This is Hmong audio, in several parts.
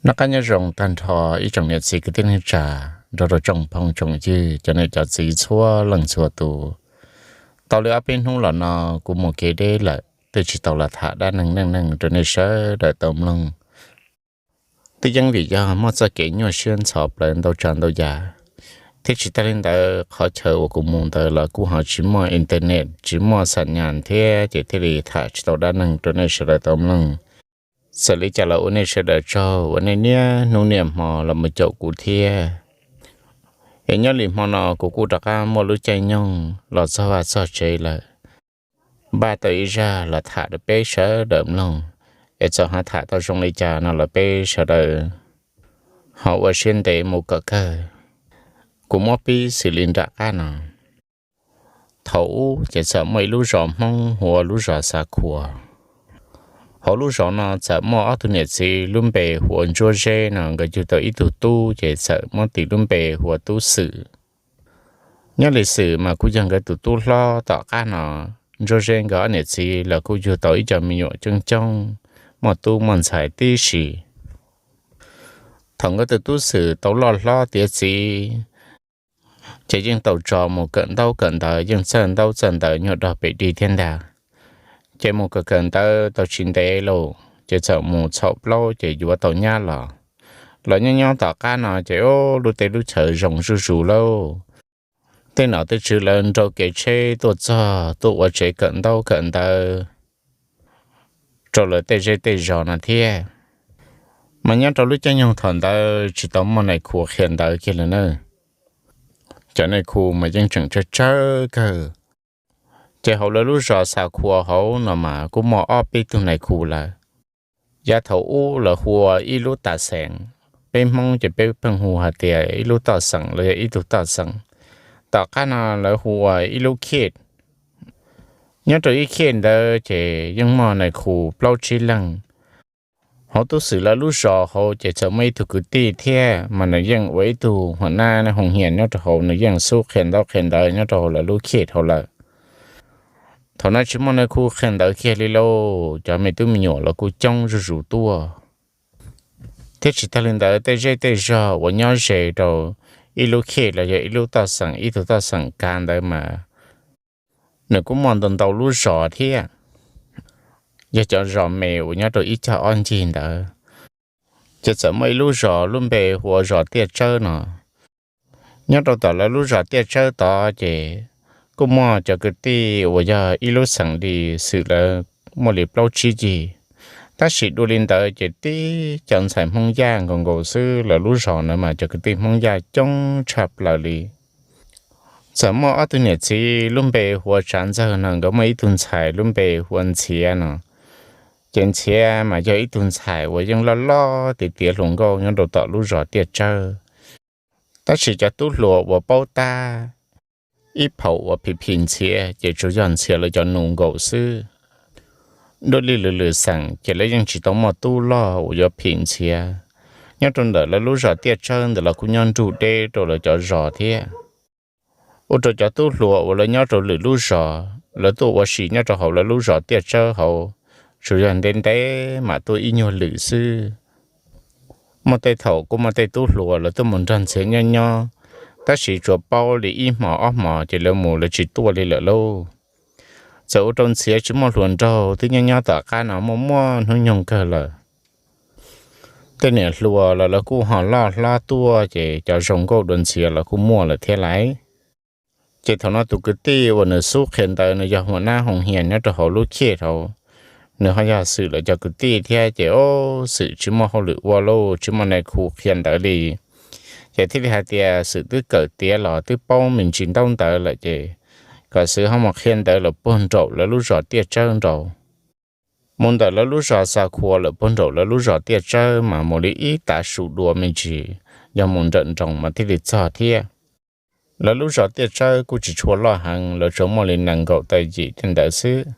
Noj qab nyob zoo tag nrho ib tsoom niam txiv kwv tij neej tsa, nrog rau tsoom phooj tsoom ywg, cov niam cov txiv txhua leej txhua tus. Tau li ob peb hnub los no kuv mus kev deb lawm, twb tsis tau los tham dab neeg neej neeg rau nej sawv daws tau mloog. Twb yeej vim yog muaj txoj kev nyuaj siab ntxhov plawv ntau tsav ntau yam, thiab tsis tag li ntawd qhov chaw uas kuv mus ntawd los kuj ho tsis muaj internet, tsis muaj xam nyas thiab, ces thiaj li tham tsis tau dab neeg rau nej sawv daws tau mloog. Txawm li cas los ua nej sawv daws tsaug uas nej niaj hnub niaj hmo los mus caum kuv thiab. Es nyob li hmo no kuv kuj rov qab muaj lub caij nyoog los txog vaj txog tsev lawm, npaj tau ib zaj los tham rau peb sawv daws mloog, es txawm ho tham tau zoo li cas no los peb sawv daws ho ua siab ntev mus kom kawg. Kuv muab pib xws li nram qab no. Thaum ub ces txawm muaj ib lub zos Hmoob hu ua lub zos Xa Khuas. Hauv lub zos no txawm muaj ob tug niam txiv lub npe hu ua Ntsuab Zeb no, nkawd yug tau ib tug tub ces txawm muab tis lub npe hu ua Tub Xwm. Nyob li Xwm mas kuj yog nkawd tus tub hlob. Tom qab no Ntsuab Zeb nkawd ob niam txiv los kuj yug tau ib co me nyuam coob coob, muaj tub muaj ntxhais tib si. Thaum nkawd tus Tub Xwm tau loj hlob tiav txiv, ces yeej tau tso mus kawm ntaub kawm ntawv, yeej txawj ntaub txawj ntawv nyuag dog pem dig thiab ntag. Ces mus kawm kawm ntawv tau tsis ntev lauj, ces txawm mus txhaum plaub ces yuav tau nyab los. Los nyob nyob tom qab no ces lub teb lub chaw zoo zuj zus lauj. Tej nom tej tswv lawv nrau kev tsheb tuaj txog tuaj ua tsev kawm ntaub kawm ntawv rau lawv tej zej tej zos no thiab. Mas nyob rau lub caij nyoog thaum ntawd tsis tau muaj nais khu qhia ntawv kiag li na. Cov nais khu mas yeej tseem tsawg tsawg kawg. Ces hauv lawv lub zos Xa Khuas hauv no mas kuj muaj ob peb tug nais khu lawm. Yav thaum ub lawv hu ua ib lub tas xeem, peb Hmoob ces peb pheej hu hais tias ib lub toj xeem los yog ib tug toj xeem. Tom qab no lawv hu ua ib lub khej. Nyob rau ib khej ntawd ces yeej muaj nais khu plaub tsib leeg. Hauv Tub Xwm lawv lub zos hauv ces txawm muaj ib tug kwv tij thiab, mas nws yeej ua ib tug hua nab hoo hias nyob rau hauv, nws yeej xub qhia ntaub qhia ntawv nyob rau hauv lawv lub khej hauv lawm. Thaum no tsis muaj nais khu qhia ntawv kiag li lauj, cov me tub me nyuam los kuj coob zuj zus tuaj, thiab tsis tag li ntawd tej zej tej zog uas nyob ze rau ib lub khej los yog ib lub toj xeem ib tug toj xeem kav ntawd mas nws kuj muaj ntau ntau lub zos thiab. Yog cov zos me uas nyob rau ib cag ob ncig ntawd, ces txawm muaj ib lub zos lub npe hu ua zos Tiaj Tsawb no. Nyob rau tom lawv lub zos Tiaj Tsawb tod ces kuj muaj cov kwv tij uas yog ib lub xeem li Xwm lawv muaj li plaub tsib yig. Tab sis dua li ntawd ces tib cov ntxhais Hmoob Yaj nkaus nkaus xwb, lawv lub zos ntawd mas cov kwv tij Hmoob Yaj coob tshaj plaws li. Txawm muaj ob tug niam txiv lub npe hu ua Tsav Ntxawg no, nkawd muaj ib tug ntxhais lub npe hu ua Ntxhiav no. Ces Ntxhiav mas yog ib tug ntxhais uas yeej loj loj tiav tiav hluas nkauj nyob rau tom lub zos Tiaj Tsawb. Tab sis cov tub hluas uas paub tab ib phaum uas phim phim Ntxhiav ces tsuas yog Ntxhiav lawv cov nus nkaus xwb. Dua li lwm lwm xeem ces lawv yeej tsis tau muaj tub loj uas yuav phim Ntxhiav. Nyob rau ntawm lawv lub zos Tiaj Tsawb ntawd los kuj nyob nrug deb rau lawv cov zos thiab. Ua rau cov tub hluas uas lawv nyob rau lwm lub zos, lawv tuaj ua si nyob rau hauv lawv lub zos Tiaj Tsawb hauv, tsuas yog ntev ntev mam tuaj ib nyuag lwm xwb. Muaj tej thaum kuj muaj tej tub hluas lawv tuaj mus nrog Ntxhiav nyob nyob, tab sis tsuas paub li ib hmos ob hmos ces lawv mus lawv tsis tuaj li lawm lauj. Txawm ua rau Ntxhiav tsis muaj hluas nraug, twb nyob nyob tom qab no muaj muaj hnub nyoog kawg lawm. Tej niam hluas los lawv kuj ho loj hlob tuaj, ces cov zoo nkauj dua Ntxhiav los kuj muaj lawm thiab lais. Ces thaum no tus kwv tij uas nws xub qhia ntawv, nws yog hua nab hoo hias nyob rau hauv lub khej hauv, nws ho yog Xwm lawv cov kwv tij thiab, ces ob Xwm tsis muaj hauj lwm ua lauj, tsis muaj nais khu qhia ntawv li. Ces thiaj li hais tias Xwm twb kawm tiav los twb paub me ntsis ntaub ntawv lawm, ces kom Xwm ho mus qhia ntawv lawm puag nraum lawv lub zos Tiaj Tsawb nraud. Mus ntawm lawv lub zos Xa Khuas lawm puag nraum lawv lub zos Tiaj Tsawb mas mus li ib tav su dua me ntsis, yog mus nrawm nroos mas thiaj li txog thiab. Lawv lub zos Tiaj Tsawb kuj tsis tshua loj heev, lawv tsuas muaj li nees nkaum tawm yim tej ntawd xwb.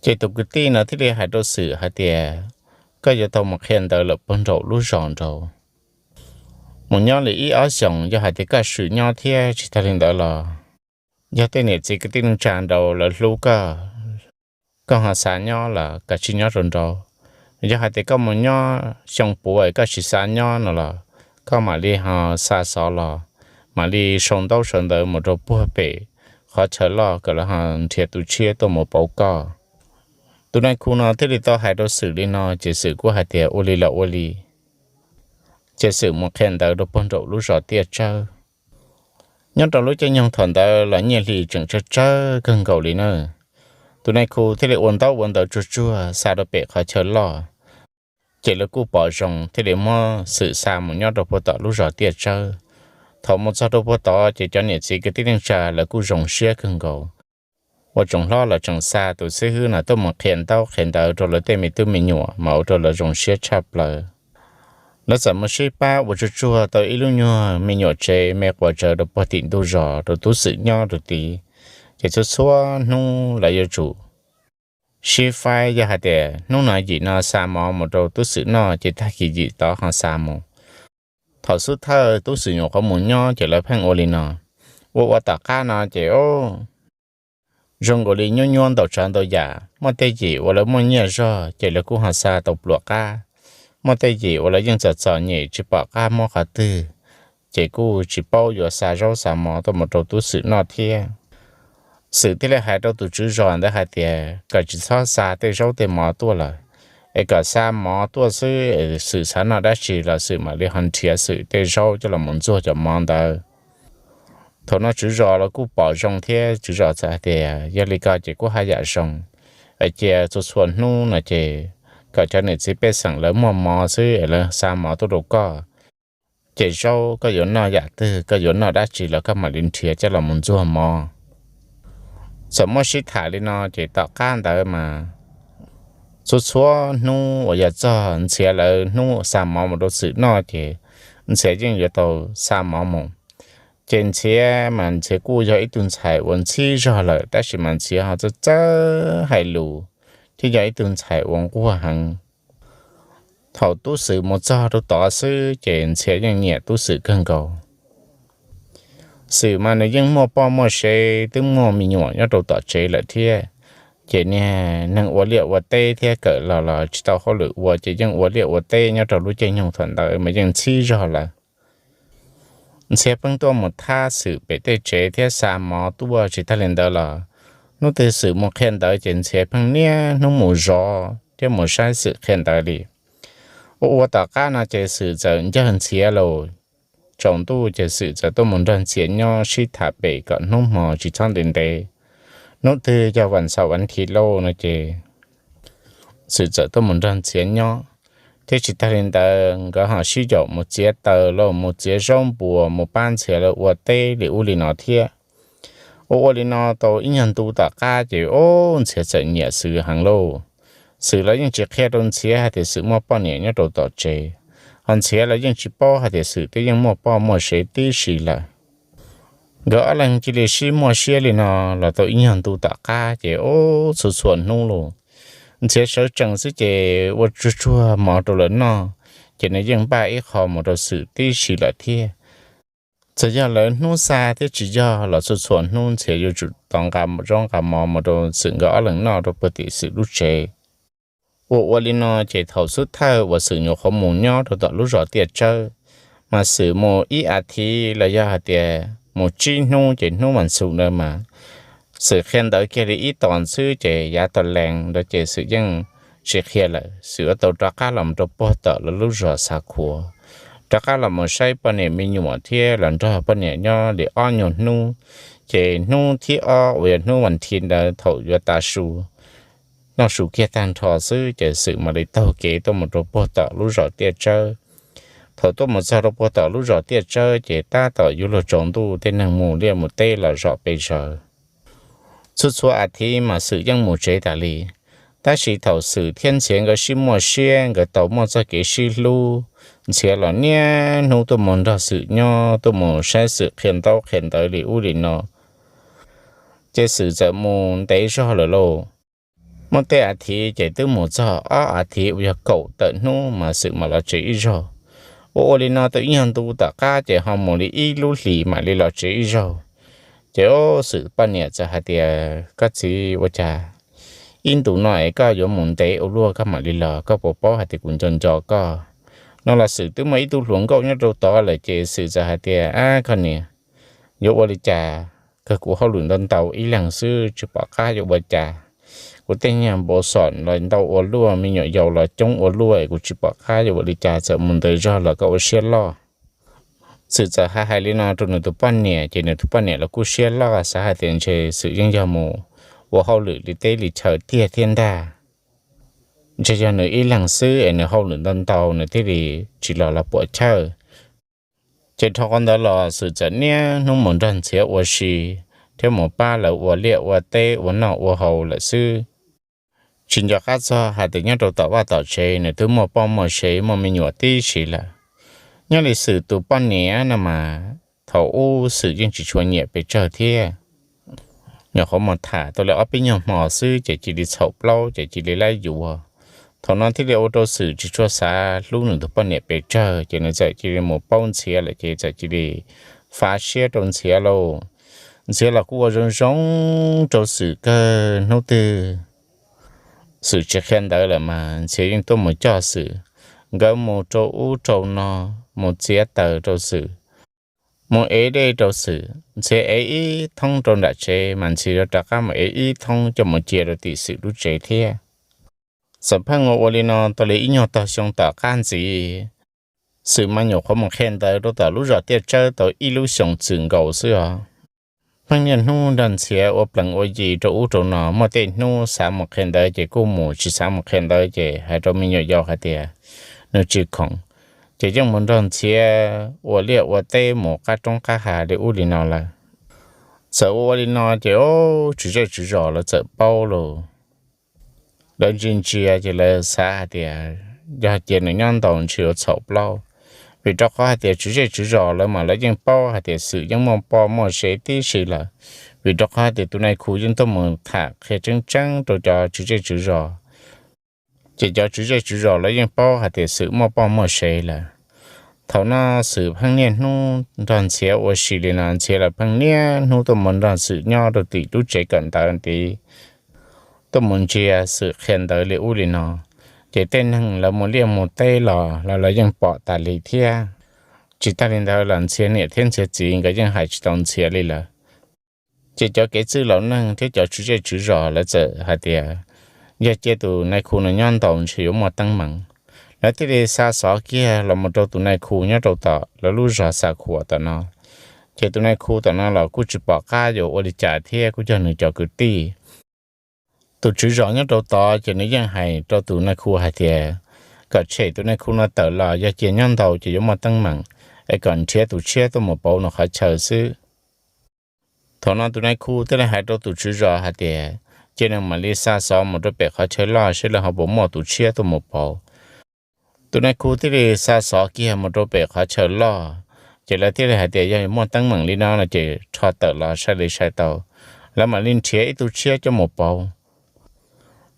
Ces tus kwv tij no thiaj li hais rau Xwm hais tias, koj yuav tau mus qhia ntawv lawm puag nraum lub zos nraud. Mus nyob li ib ob xyoos, yog hais tias koj swm nyob thiab tsis tag li ntawd los yog tej niam txiv kwv tij neej tsa nraud lawv hlub koj, koj ho xav nyob los kav tsij nyob rau nraud. Yog hais tias koj mus nyob xyoo puav es koj tsis xa nyob no los koj mam li ho xa xov los, mam li sau ntaub sau ntawv mus rau puag pem qhov chaw loj kom lawv ho nrhiav tus tshiab tuaj mus pauv koj. Tus nai khu no thiaj li tau hais rau Xwm li no ces Xwm kuj hais tias ua li los ua li. Ces Xwm mus qhia ntawv rau puag nraum lub zos Tiaj Tsawb. Nyob rau lub caij nyoog thaum ntawd los nyiaj hli tseem tsawg tsawg kawg nkaus li na. Tus nai khu thiaj li ua ntaub ua ntawv tsuag tsuag xa rau pem qhov chaw loj, ces lawv kuj pom zoo thiaj li muab Xwm xa mus nyob rau puag tom lub zos Tiaj Tsawb. Thaum mus txog rau puag tod ces cov niam txiv kwv tij neej tsa lawv kuj zoo siab kawg nkaus. Ua tsoom hlob los tseem xa tus xib hwb no tuaj mus qhia ntaub qhia ntawv rau lawv tej me tub me nyuam mas ua rau lawv zoo siab tshaj plaws. Lawv txawm mus sib pab ua tsuag tsuag tau ib lub nyuag me nyuam tsev me quas tsaws rau puag tim ntug zos rau tub Xwm nyob rau tid. Ces txhua txhua hnub lawv yuav tsum sib faib, yog hais tias hnub no yim no xa mov mus rau tub Xwm noj ces tag kis yim tod ho xa mus. Thaum xub thawj tub Xwm nyuam qhuav mus nyob ces lawv pheej ua li no. Ua ua tom qab no ces zoo nkaus li nyuab nyuab ntau tsav ntau yam, muaj tej yim uas lawv muaj nyiaj zog ces lawv kuj ho xa tau pluas qab. Muaj tej yim uas lawv yeej txom txom nyem tsis pom qab muab qhov twg, ces kuj tsis paub yuav xa zaub xa mov tuaj mus rau tub Xwm noj thiab. Xwm thiaj li hais rau tus tswv zos ntawd hais tias kom tsis txhob xa tej zaub tej mov tuaj lawm, es kom xa mov tuaj xwb es Xwm xav noj dab tsi los Xwm mam li ho nrhiav Xwm tej zaub coj los mus ntxuag cov mov ntawd. Thaum no tswv zos los kuj pom zoo thiab tswv zos txawm hais tias yog li ko ces kuj haj yam zoo, es cia txhua txhua hnub no ces kom cov niam txiv pej xeem lawv muaj mov xwb es lawv xa mov tuaj rau koj, ces zaub koj yuav noj yam twg, koj yuav noj dab tsi los koj mam li nrhiav coj los mus ntxuag mov. Txawm muab sib tham li no ces tom qab ntawd mas txhua txhua hnub uas yog txog Ntxhiav lawv hnub xa mov mus rau Xwm noj ces Ntxhiav yeej yuav tau xa mov mus. Ces Ntxhiav mas Ntxhiav kuj yog ib tug ntxhais uas ntxhib zog lawm tab sis mas Ntxhiav ho txawj txawj hais lus, thiab yog ib tug ntxhais uas nquag heev. Thaum tub Xwm mus txog rau tod xwb ces Ntxhiav yeej nyiam tub Xwm kawg nkaus. Xwm mas nws yeej muaj poj muaj sev twb muaj me nyuam nyob rau tom tsev lawm thiab, ces niag neeg ua liaj ua teb thiab kawm los los tsis tau hauj lwm ua ces yeej ua liaj ua teb nyob rau lub caij nyoog thaum ntawd mas yeej ntxhib zog lawm. Ntxhiav pheej tuaj mus thab Xwm pem tej tsev thiab xa mov tuaj, tsis tag li ntawd los hnub twg Xwm mus qhia ntawv ces Ntxhiav pheej niaj hnub mus zov thiab mus saib Xwm qhia ntawv li. Ua ua tom qab no ces Xwm txawm ncawg Ntxhiav los tsaus ntuj ces Xwm txawm tuaj mus nrog Ntxhiav nyob sib tham pem kom hnub hmo tsis txhob ntev ntev. Hnub twg yog vas xaum vas thiv lauj no ces Xwm txawm tuaj mus nrog Ntxhiav nyob, thiab tsis tag li ntawd nkawd ho sib yaum mus txiav taws los mus txiav zaub npuas mus pab Ntxhiav lawv ua teb li ub li no thiab. Ua ua li no tau ib nyuag ntu tom qab ces ub Ntxhiav txawm nyiam Xwm heev lauj. Xwm los yeej tsis qhia rau Ntxhiav hais tias Xwm muaj poj niam nyob rau tom tsev, ho Ntxhiav los yeej tsis paub hais tias Xwm twb yeej muaj poj muaj sev tib si lawm. Nkawd ob leeg cia li sib muaj siab li no los tau ib nyuag ntu tom qab ces ub txhua txhua hnub los Ntxhiav sawv tsees xwb ces ua tsuag tsuag mov rau lawv noj, ces nws yeej npaj ib qho mus rau Xwm tib si lawm thiab. Txawm yog lawv hnub xa thiab tsis yog los txhua txhua hnub Ntxhiav yuav tsum tau nqa zaub nqa mov mus rau Xwm nkawd ob leeg noj rau puag tim Xwm lub tsev. Ua ua li no ces thaum xub thawj uas Xwm nyuam qhuav mus nyob rau tom lub zos Tiaj Tsawb, mas Xwm mus ib as thiv los yog hais tias mus tsib hnub ces hnub vas xuv ntawd mas Xwm qhia ntawv kiag li ib tos xwb ces yav tom lees ntawd ces Xwm yeej tsis qhia lawm. Xwm yuav tau rov qab los rau puag tom lawv lub zos Xav Khuav, rov qab los mus saib poj niam me nyuam thiab los nrog poj niam nyob li ob nyuag hnub. Ces hnub thib ob uas yog hnub vas thiv ntawd thaum yuav tav su, noj su kiag tag nrho xwb ces Xwm mam li taug kev tuaj mus rau puag tom lub zos Tiaj Tsawb. Thaum tuaj mus txog rau puag tom lub zos Tiaj Tsawb ces tab tom yuav luag tsaus ntuj, tej neeg mus liaj mus teb los zom pes zaws. Txhua txhua as thiv mas Xwm yeej mus tsev tas li. Tab sis thaum Xwm thiab Ntxhiav nkawd sib muaj siab, nkawd tau muaj txoj kev sib hlub, Ntxhiav los niaj hnub tuaj mus nrog Xwm nyob, tuaj mus saib Xwm qhia ntaub qhia ntawv li ub li no, ces Xwm txawm mus ntev zog lawm lauj. Muaj tej as thiv ces twb mus txog ob as thiv uas yog kaum tawm hnub mas Xwm mam los tsev ib zaug. Ua ua li no tau ib nyuag ntu tom qab ces ho mus li ib lub hlis mam li los tsev ib zaug. Ces Xwm poj niam txawm hais tias, Koj txiv, ua cas ib ntus no es koj yuav mus ntev ua luaj koj mam li los, koj puas paub hais tias kuv nco nco koj no los Xwm twb muaj ib tug hluas nkauj nyob rau tod lawm ces Xwm txawm hais tias, Ab, koj niam, yuav ua li cas? Kawg kuv hauj lwm ntau ntau ib leeg xwb tsis pom qab yuav ua cas. Kuv tej nyuag npau xom los ntau ua luaj, me nyuam yaus los coob ua luaj es kuv tsis pom qab yuav ua li cas, txawm mus ntawd zog los koj ua siab loj. Xwm txawm hais hais li no rau nws tus poj niam ces nws tus poj niam los kuj siab loj xav hais tias ntshe Xwm yeej yog mus ua hauj lwm li teb li chaw tiag thiab ntag. Ntshe yog nws ib leeg xwb es nws hauj lwm ntau ntau nws thiaj li tsis los los puam chawj. Ces dhau qhov ntawd los Xwm txawm niaj hnub mus nrog Ntxhiav ua si thiab mus pab lawv ua liaj ua teb ua noj ua haus lawm xwb. Tsis nco qab txog hais tias nyob rau tom vaj tom tsev nws twb muaj poj muaj sev muaj me nyuam tib si lawm. Nyob li Xwm tus poj niam no mas thaum ub Xwm yeej tsis tshua nyiam pes tsawg thiab. Nyuam qhuav mus tham tau li ob peb nyuag hmo xwb ces cia li txhaum plaub ces cia li laib yuav. Thaum no thiaj li ua rau Xwm tsis tshua xav hlub nws tus poj niam pes tsawg ces nws txawm cia li mus paub Ntxhiav lawm ces txawm cia li fav siab rau Ntxhiav lauj. Ntxhiav los kuj ua zoo zoo rau Xwm kawg, hnub twg Xwm tsis qhia ntawv lawm mas Ntxhiav yeej tuaj mus coj Xwm. Nkawd mus rau ub rau no, mus txiav taws rau Xwm, mus ev dej rau Xwm. Ntxhiav ev ib thoob rau nram tsev mas Ntxhiav yuav rov qab mus ev ib thoob coj mus cia rau tim Xwm lub tsev thiab. Txawm pheej ua ua li no tau li ib nyuag tog xyoo tom qab ntxiv, Xwm mas nyuam qhuav mus qhia ntawv rau tom lub zos Tiaj Tsawb tau ib lub xyoos txwm nkaus xwb os. Pheej niaj hnub nrog Ntxhiav ua plees ua yi rau ub rau no, muaj tej hnub xav mus qhia ntawv ces kuj mus, tsis xav mus qhia ntawv ces hais rau me nyuam yaus hais tias nws tsis khoom, ces yeej mus nrog Ntxhiav ua liaj ua teb mus qab roob qab hav li ub li no lawm. Txawm ua ua li no ces tswv zej tswv zos lawv txawm paub lauj. Lawv ntsia ntsia ces lawv xav hais tias yog cia nws nyob ntaus ntshe yuav txhaum plaub, vim rau qhov hais tias tswv zej tswv zos lawv mas lawv yeej paub hais tias Xwm yeej muaj poj muaj sev tib si lawm, vim rau qhov hais tias tus nai khu yeej tuaj mus tham qhia tseeb tseeb rau cov tswv zej tswv zos. Ces cov tswv zej tswv zos lawv yeej paub hais tias Xwm muaj poj muaj sev lawm. Thaum no Xwm pheej niaj hnub nrog Ntxhiav ua si li no, Ntxhiav los pheej niaj hnub tuaj mus nrog Xwm nyob rau tim lub tsev kawm ntawv tid, tuaj mus ntsia Xwm qhia ntawv li ub li no. Ces tej neeg lawv mus liaj mus teb los los lawv yeej pom tas li thiab. Tsis tag li ntawd los Ntxhiav niam thiab Ntxhiav txiv nkawd yeej hais tsis tau Ntxhiav li lawm. Ces cov kev txwj laus neeg thiab cov tswv zej tswv zos lawv txawm hais tias yog cia tus nai khu no nyob ntaus ntshe yuav muaj teeb meem. Lawv thiaj li xa xov kiag los mus rau tus nai khu nyob rau tom lawv lub zos Xa Khuam tom no. Ces tus nai khu tom no los kuj tsis pom qab yuav ua li cas thiab kuj yog nws cov kwv tij. Tus tswv zos nyob rau tod ces nws yeej hais rau tus nai khu hais tias kom tshem tus nai khu no tawm los, yog cia nyob ntaus ces yuav muaj teeb meem, es kom nrhiav tus tshiab tuaj mus pauv nws qhov chaw xwb. Thaum no tus nai khu thiaj li hais rau tus tswv zos hais tias cia nws mam li xa xov mus rau pem qhov chaw loj seb lawv ho puas muaj tus tshiab tuaj mus pauv. Tus nai khu thiaj li xa xov kiag mus rau pem qhov chaw loj, ces lawv thiaj li hais tias yog muaj teeb meem li no no ces rho tawm los sai li sai tau, lawv mam li nrhiav ib tug tshiab coj mus pauv.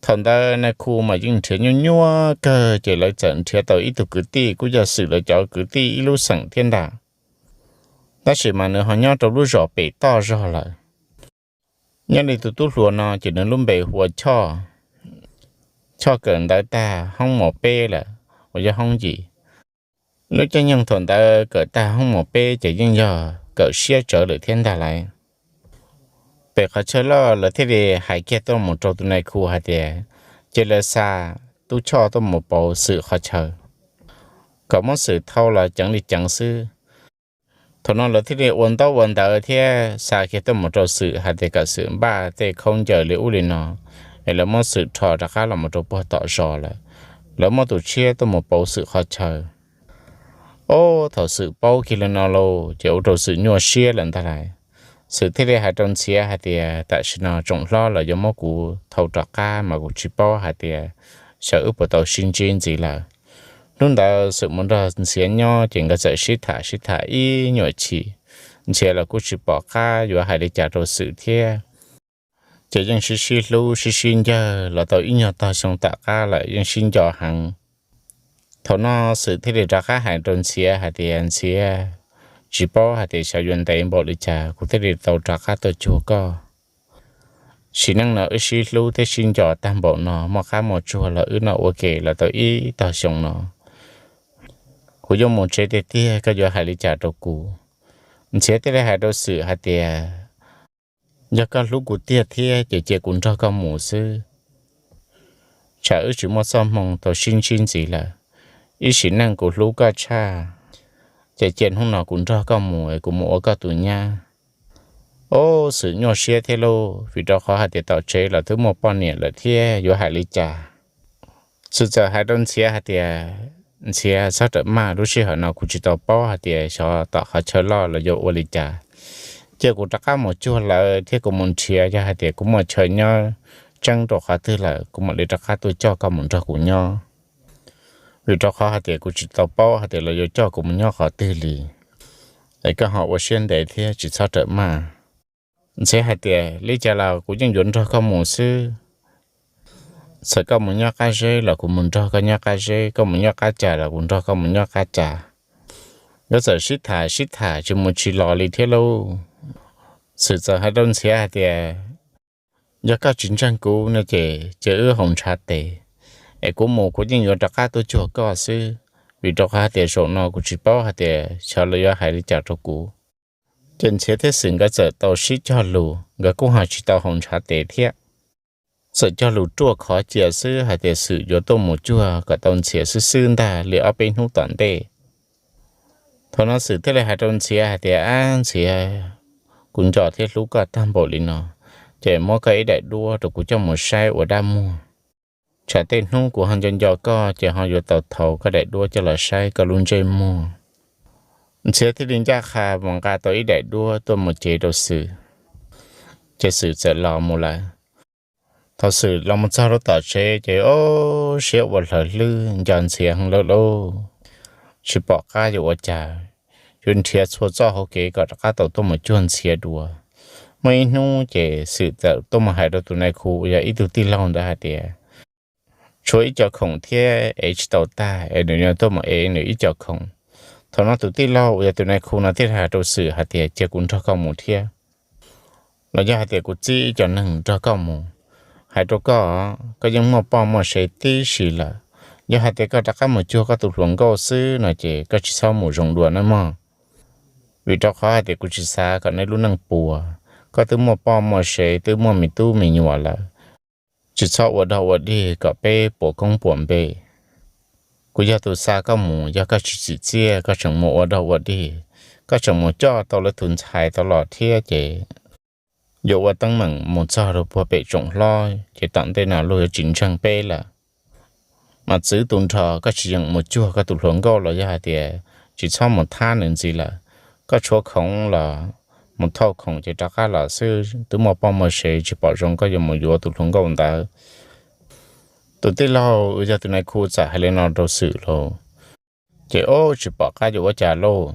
Thaum ntawd nai khu mas yeej nrhiav nyuaj nyuaj kawg ces lawv txawm nrhiav tau ib tug kwv tij kuj yog Xwm lawv cov kwv tij ib lub xeem thiab ntag, tab sis mas nws ho nyob rau lub zos pem toj zog lawm. Nyob li tus tub hluas no ces nws lub npe hu ua Choj. Choj kawm ntawv tag hoob mos peb lawm, uas yog hoob yim. Lub caij nyoog thaum ntawd kawm tag hoob mos peb ces yeej yog kawm siab tsawv lawm thiab ntag lauj. Pem qhov chaw loj lawv thiaj li hais kiag tuaj mus rau tus nai khu hais tias cia lawv xa tub Choj tuaj mus pauv Xwm qhov chaw, kom muab Xwm thau los ceev li ceev xwb. Thaum no lawv thiaj li ua ntaub ua ntawv thiab xa kiag tuaj mus rau Xwm hais tias kom Xwm npaj tej khaub ncaws li ub li no, es lawv muab Xwm rho rov qab los mus rau puag tom zos lawm. Lawv muab tus tshiab tuaj mus pauv Xwm qhov chaw. Ob, thaum Xwm paub kiag li no lauj ces ua rau Xwm nyuaj siab lawm ntag lauj. Xwm thiaj li hais rau Ntxhiav hais tias tam sim no tsoom hlob los yuav muab kuv thau rov qab mas kuv tsis paub hais tias xyov wb puas tau sib ntsib ntxiv lawm. Hnub ntawd Xwm mus nrog Ntxhiav nyob ces nkawd txawm sib tham sib tham ib nyuag chim. Ntxhiav los kuj tsis pom qab yuav hais li cas rau Xwm thiab. Ces yeej sib sib hlub sib sib ncawg los tau ib nyuag tog xyoo tom qab lawm yeej sib nco heev. Thaum no Xwm thiaj li rov qab hais rau Ntxhiav hais tias Ntxhiav, tsis paub hais tias xyov yuav ntev npaum li cas kuv thiaj li tau rov qab tuaj cuag koj. Sim neej no wb sib hlub thiab sib nco tag npaum no, muaj qab muaj tsuag los wb noj ua ke los tau ib tog xyoo no. Kuv yuav mus tsev tiag tiag, koj yuav hais li cas rau kuv? Ntxhiav thiaj li hais rau Xwm hais tias, yog koj hlub kuv tiag thiab ces cia kuv nrog koj mus xwb. Tsam wb tsis muaj txoj hmoo tau sib ntsib ntxiv lawm. Ib sim neej kuv hlub koj tshaj, ces cia hnub no kuv nrog koj mus es kuv mus ua koj tus nyab. Ob, Xwm nyuaj siab thiab lauj, vim rau qhov hais tias tom tsev los twb muaj poj niam lawm thiab yuav hais li cas. Xwm txawm hais rau Ntxhiav hais tias, Ntxhiav, txhob rawm maj, lub sij hawm no kuv tsis tau paub hais tias xyov tom qhov chaw loj los yuav ua li cas. Cia kuv rov qab mus cuag lawv thiab kuv mus nrhiav, yog hais tias kuv muaj chaw nyob tseeb rau qhov twg lawm kuv mam li rov qab tuaj coj koj mus nrog kuv nyob. Vim rau qhov hais tias kuv tsis tau paub hais tias lawv yuav coj kuv mus nyob qhov twg li. Es koj ho ua siab ntev thiab tsis txhob rawm maj. Ntxhiav hais tias, li cas los kuv yeej yuav nrog koj mus xwb. Txawm koj mus nyob qab zeb los kuv mus nrog koj nyob qab zeb, koj mus nyob qab cas los kuv nrog koj mus nyob qab cas. Nkawd txawm sib tham sib tham tsis mus tsis los li thiab lauj. Xwm txawm hais rau Ntxhiav hais tias, yog koj tsis ntseeg kuv no ces cia wb haus ntshav tes, es kuv mus kuv yeej yuav rov qab tuaj cuag koj xwb. Vim rau qhov hais tias zaum no kuv tsis paub hais tias xyov lawv yuav hais li cas rau kuv. Ces Ntxhiav thiab Xwm nkawd txawm tau sib cog lus, nkawd kuj ho tsis tau haus ntshav tes thiab. Txawm cog lus ruaj khov cia xwb hais tias Xwm yuav tuaj mus cuag kom tau Ntxhiav xwb xwb ntag li ob peb hnub tom ntej. Thaum no Xwm thiaj li hais rau Ntxhiav hais tias, ab Ntxhiav, kuv nco thiab hlub koj tag npaum li no, ces muab koj ib daim duab rau kuv coj mus saib ua dab muag. Tsam tej hnub kuv ho nco nco koj ces ho yuav tau thau koj daim duab coj los saib koj lub ntsej muag. Ntxhiav thiaj li ncaj qha mus nqa tau ib daim duab tuaj mus cev rau Xwm, ces Xwm txawm los mus lawm. Thaum Xwm los mus txog rau tom tsev ces ob siab ua hlawv hlwb nco Ntxhiav heev lawm lauj. Tsis pom qab yuav ua cas, yuav nrhiav txhua txoj hauv kev kom rov qab tau tuaj mus cuag Ntxhiav dua. Muaj ib hnub ces Xwm txawm tuaj mus hais rau tus nais khu uas yog ib tug tij laug ntawd hais tias, tshuav ib co khoom thiab ev tsis tau tag es nws yuav tuaj mus ev nws ib co khoom. Thaum no tus tij laug uas yog tus nais khu no thiaj hais rau Xwm hais tias, cia kuv nrog koj mus thiab, los yog hais tias kuv txib ib co neeg nrog koj mus. Hais rau koj, koj yeej muaj poj muaj sev tib si lawm. Yog hais tias koj rov qab mus cuag koj tus hluas nkauj xwb no ces koj tsis txhob mus zoo dua nawb mog. Vim rau qhov hais tias kuv tsis xav kom nej lub neej puas. Koj twb muaj poj muaj sev, twb muaj me tub me nyuam lawm, tsis txhob ua dog ua dig kom peb puas koob puas npe. Kuv yog tus xa koj mus, yog koj tsis tsim txiaj koj tseem mus ua dog ua dig, koj tseem mus coj tau lawv tus ntxhais tau los thiab ces yuav ua teeb meem mus txog rau puag pem tsoom hlob ces tom ntej no luag yuav tsis ntseeg peb lawm. Mas txwv tus nrho koj tsis yeem mus cuag koj tus hluas nkauj los yog hais tias tsis txhob mus thab nws ntxiv lawm. Koj tshuav khoom los mus thauj khoom ces rov qab los xwb, twb muaj poj muaj sev tsis pom zoo koj yuav mus yuav tus hluas nkauj ntawd. Tus tij laug uas yog tus nais khu txawm hais li no rau Xwm lauj, ces ob tsis pom qab yuav ua cas lauj.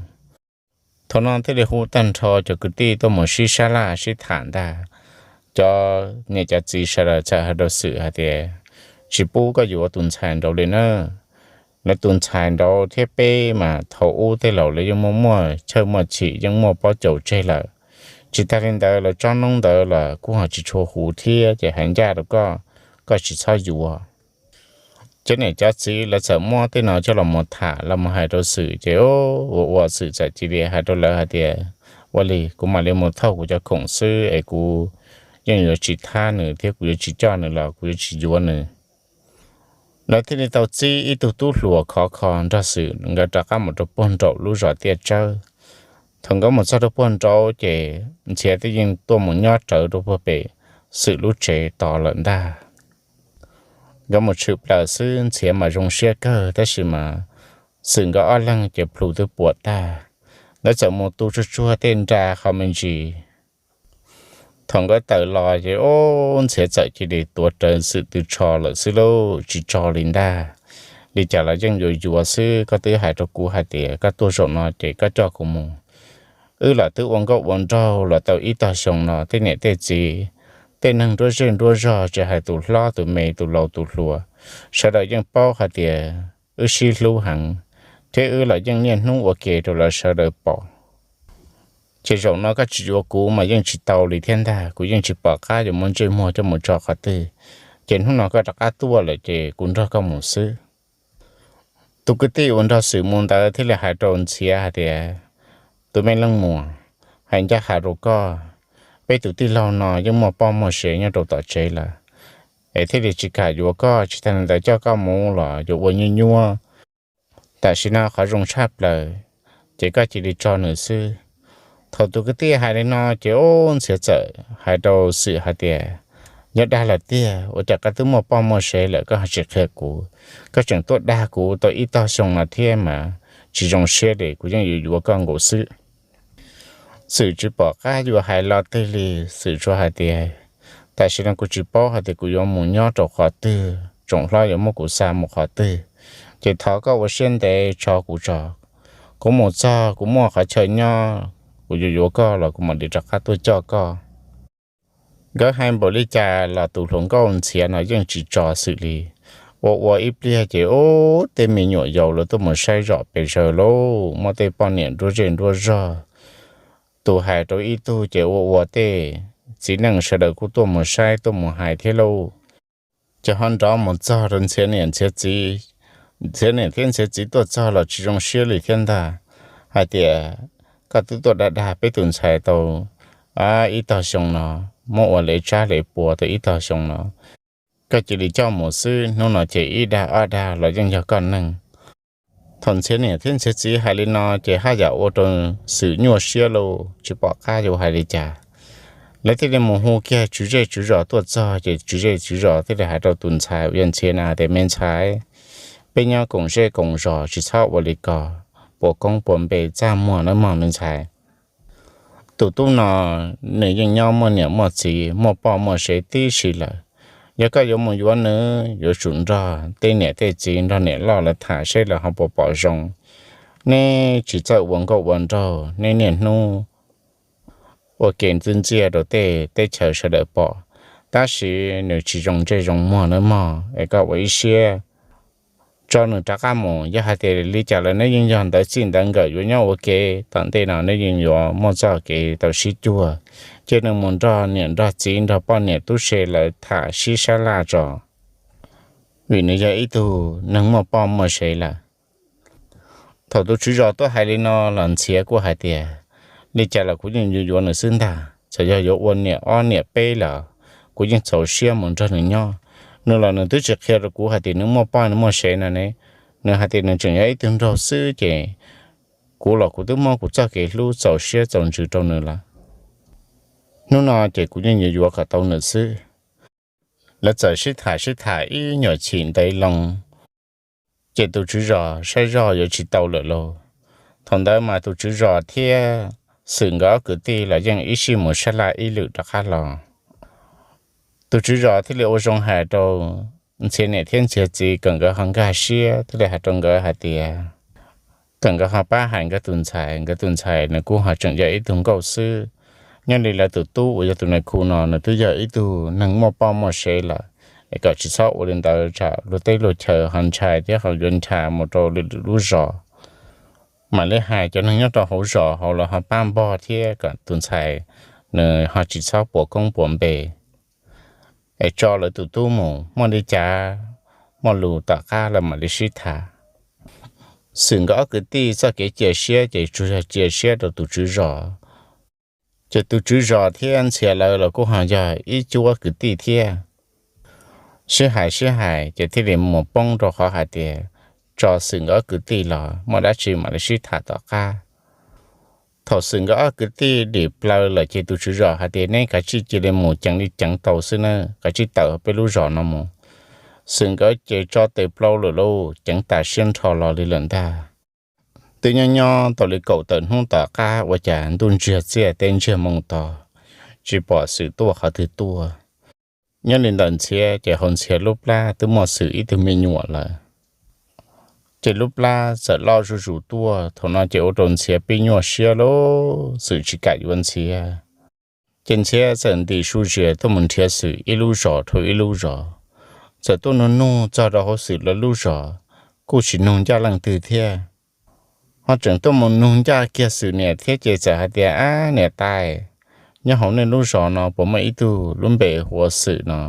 Thaum no thiaj li hu tag nrho cov kwv tij tuaj mus sib sab laj sib tham ntag. Cov niam cov txiv sawv daws txawm hais rau Xwm hais tias, tsis pub koj yuav tus ntxhais nraud li na. Lawv tus ntxhais nraud thiab peb mas thaum ub tej laus lawv yeej muaj muaj chawj muaj chim, yeej muaj pob caus tseg lawm. Tsis tas li ntawd lawv tsob noob ntawd los kuj ho tsis tshua huv thiab, ces hais ncaj rau koj, koj tsis txhob yuav. Cov niam cov txiv lawv txawm muab tej no coj los mus tham los mus hais rau Xwm, ces ua ua Xwm txawm cia li hais rau lawv hais tias, ua li kuv mam li mus thauj kuv cov khoom xwb es kuv yeej yuav tsis thab nws thiab kuv yuav tsis coj nws los kuv yuav tsis yuav nws. Lawv thiaj li tau txib ib tug tub hluas khov kho nrog Xwm nkawd rov qab mus rau puag nraum lub zos Tiaj Tsawb. Thaum nkawd mus txog rau puag nraud ces Ntxhiav twb yeej tuaj mus nyob rawv rau puag pem Xwm lub tsev tos lawm ntag. Nkawd mus tshwm plaws xwb Ntxhiav mas zoo siab kawg, tab sis mas Xwm nkawd ob leeg ces plhus twb puas tag. Nkawd txawm mus tu tsuag tsuag tej nra qhov me ntsis. Thaum nkawd tawm los ces ob Ntxhiav txawm cia li tuav rawv Xwm tw tsho lawm xwb lauj, tsis tso li ntag. Li cas los yeej yuav yuav xwb, koj twb hais rau kuv hais tias koj tuaj zaum no ces koj coj kuv mus. Wb los twb ua nkauj ua nraug los tau ib tog xyoo no, tej niam tej txiv, tej neeg nruab zej nruab zog, tsis hais tus hlob tus me tus laus tus hluas, sawv daws yeej paub hais tias wb sib hlub heev, thiab wb los yeej niaj hnub ua ke rau lawv sawv daws pom. Ces zaum no koj tsis yuav kuv mas yeej tsis tau li thiab ntag, kuv yeej tsis pom qab yuav muab ntsej muag coj mus tso qhov twg. Ces hnub no koj rov qab tuaj lawm ces kuv nrog koj mus xwb. Tus kwv tij uas nrog Xwm mus ntawd thiaj li hais rau Ntxhiav hais tias, Tus me leej muam, hais ncaj qha rau koj, peb tus tij laug no yeej muaj poj muaj sev nyob rau tom tsev lawm, es thiaj li tsis kam yuav koj, tsis tas li ntawd coj koj mus los yuav ua nyuaj nyuaj. Tam sim no qhov zoo tshaj plaws ces koj cia li tso nws xwb. Thaum tus kwv tij hais li no ces ub, Ntxhiav txawm hais rau Xwm hais tias, Yog dag lawm tiag, ua cas koj twb muaj poj muaj sev lawm koj ho tsis qhia kuv? Koj tseem tuaj dag kuv tau ib tog xyoo no thiab mas tsis zoo siab li, kuv yeej yuav yuav koj nkaus xwb. Xwm tsis pom qab yuav hais lo twg li, Xwm tsuas hais tias, Tam sim no kuv tsis paub hais tias kuv yuav mus nyob rau qhov twg, tsoom hlob yuav muab kuv xa mus qhov twg, ces thov koj ua siab ntev tso kuv tso. Kuv mus txog kuv muaj qhov chaw nyob, kuv yuav yuav koj los kuv mam li rov qab tuaj coj koj. Nkawd hais npaum li cas los tus hluas nkauj Ntxhiav no yeej tsis tso Xwm li. Ua ua ib pliag ces ub, tej me nyuam yaus los tuaj mus saib zom pes zaws lauj, muaj tej poj niam nruab zej nruab zog, tus hais rau ib tug ces ua ua tej txiv neej sawv daws kuj tuaj mus saib tuaj mus hais thiab lauj. Ces ho nrov mus txog rau Ntxhiav niam Ntxhiav txiv, Ntxhiav niam thiab Ntxhiav txiv tuaj txog los tsis zoo siab li thiab ntag, hais tias, Koj twb tuaj dag dag peb tus ntxhais tau ib tog xyoo no, muab ua lev tsab lev pua tau ib tog xyoo no, koj cia li coj mus xwb, hnub no ces ib dag ob dag los yeej yog koj neeg. Thaum Ntxhiav niam thiab Ntxhiav txiv hais li no ces haj yam ua rau Xwm nyuaj siab lauj, tsis pom qab yuav hais li cas. Lawv thiaj li mus hu kiag tswv zej tswv zos tuaj txog ces tswv zej tswv zos thiaj li hais rau tus ntxhais uas yog Ntxhiav na hais tias, Me ntxhais, peb nyob koom zej koom zos tsis txhob ua li ko, puas koob puas npe txaj muag nawb mog me ntxhais. Tus tub no nws yeej nyob muaj niam muaj txiv muaj poj muaj sev tib si lawm. Yog koj yuav mus yuav nws yuav tsum nrog tej niam tej txiv nrog niam loj lawv tham seb lawv ho puas pom zoo. Neb tsis txawj ua nkauj ua nraug, neb niaj hnub ua ke ntxwb ntxiaj rau tej teb chaws sawv daws pom, tab sis nws tsis zoo ntsej zoo muag nawb mog, es koj ua ib siab tso nws rov qab mus. Yog hais tias li cas los neb yeej yog ntawv txij ntawv nkawm yuav nyob ua ke, tom ntej no neb yeej yuav muaj txoj kev tau sib cuag. Cia nws mus nrog niam nrog txiv nrog poj niam tub se lawv tham sib sab laj tso, vim nws yog ib tug neeg muaj poj muaj sev lawm. Thaum tus tswv zos tuaj hais li no los Ntxhiav kuj hais tias, Li cas los kuv yeej yuav yuav nws xwb ntag, txawm yog yuav ua niam ob niam peb los kuv yeej txaus siab mus nrog nws nyob. Nws los nws twb tsis qhia rau kuv hais tias nws muaj poj nws muaj sev no ne. Nws hais tias nws tseem yog ib tug nraug xwb ces kuv los kuv twb muab kuv txoj kev hlub txaus siab txaus ntsws rau nws lawm. Hnub no ces kuv yeej yuav yuav kom tau nws xwb. Lawv txawm sib tham sib tham ib nyuag chim ntev loo, ces tus tswv zos saib zoj yuav tsis tau lawm lauj. Thaum ntawd mas tus tswv zos thiab Xwm nkawd ob kwv tij los yeej ib sij mus sab laj ib lwm rov qab los. Tus tswv zos thiaj li ua zoo hais rau Ntxhiav niam thiab Ntxhiav txiv kom nkawd ho nkag siab, thiaj li hais rau nkawd hais tias kom nkawd ho pab hais nkawd tus ntxhais, nkawd tus ntxhais nws kuj ho tseem yog ib tug nkauj xwb. Nyob li lawv tus tub uas yog tus nais khu no nws twb yog ib tug neeg muaj poj muaj sev lawm, es kom tsis txhob ua li ntawd tsam luag teb luag chaw ho ntshai thiab ho yuav ncha mus rau lwm lub zos. Mam li hais cov neeg nyob rau hauv zos hauv los ho pab npog thiab kom tus ntxhais nws ho tsis txhob puas koob puas npe. Es tso lawv tus tub mus, muaj li cas muaj lus tom qab lawv mam li sib tham. Xwm nkawd ob kwv tij txoj kev cia siab ces tsuas yog cia siab rau tus tswv zos, ces tus tswv zos thiab Ntxhiav lawv los kuj ho yog ib cuab kwv tij thiab. Sib hais sib hais ces thiaj li mus poob rau qhov hais tias tso Xwm nkawd ob kwv tij los muaj dab tsi mam li sib tham tom qab. Thaum Xwm nkawd ob kwv tij dim plaws lawm ces tus tswv zos hais tias neb kav tsij cia li mus ceev li ceev tau xwb na, kav tsij tawm peb lub zos no mus. Xwm nkawd ces tso tes plaub lawm lauj, ceev tas siab nrho los li lawm ntag. Twb nyob nyob tau li kaum tawm hnub tom qab ua cas ntuj ntsiag txiaj teb ntsiag moo to, tsis pom Xwm tuaj qhov twg tuaj. Nyob li ntawm Ntxhiav ces hauv Ntxhiav lub plab twb muaj Xwm ib tug me nyuam lawm. Ces lub plab txawm loj zuj zus tuaj, thaum no ces ua rau Ntxhiav pib nyuaj siab lauj, Xwm tsis kam yuav Ntxhiav. Ces Ntxhiav txawm ntim su zias tuaj mus nrhiav Xwm ib lub zos dhau ib lub zos, txawm tuaj nug nug txog rau hauv Xwm lawv lub zos, kuj tsis nug ncaj leej twg thiab. ho tseem tuaj mus nug ncaj kiag Xwm niam thiab ces txawm hais tias, Ab niam tais, nyob hauv nej lub zos no puas muaj ib tug lub npe hu ua Xwm no?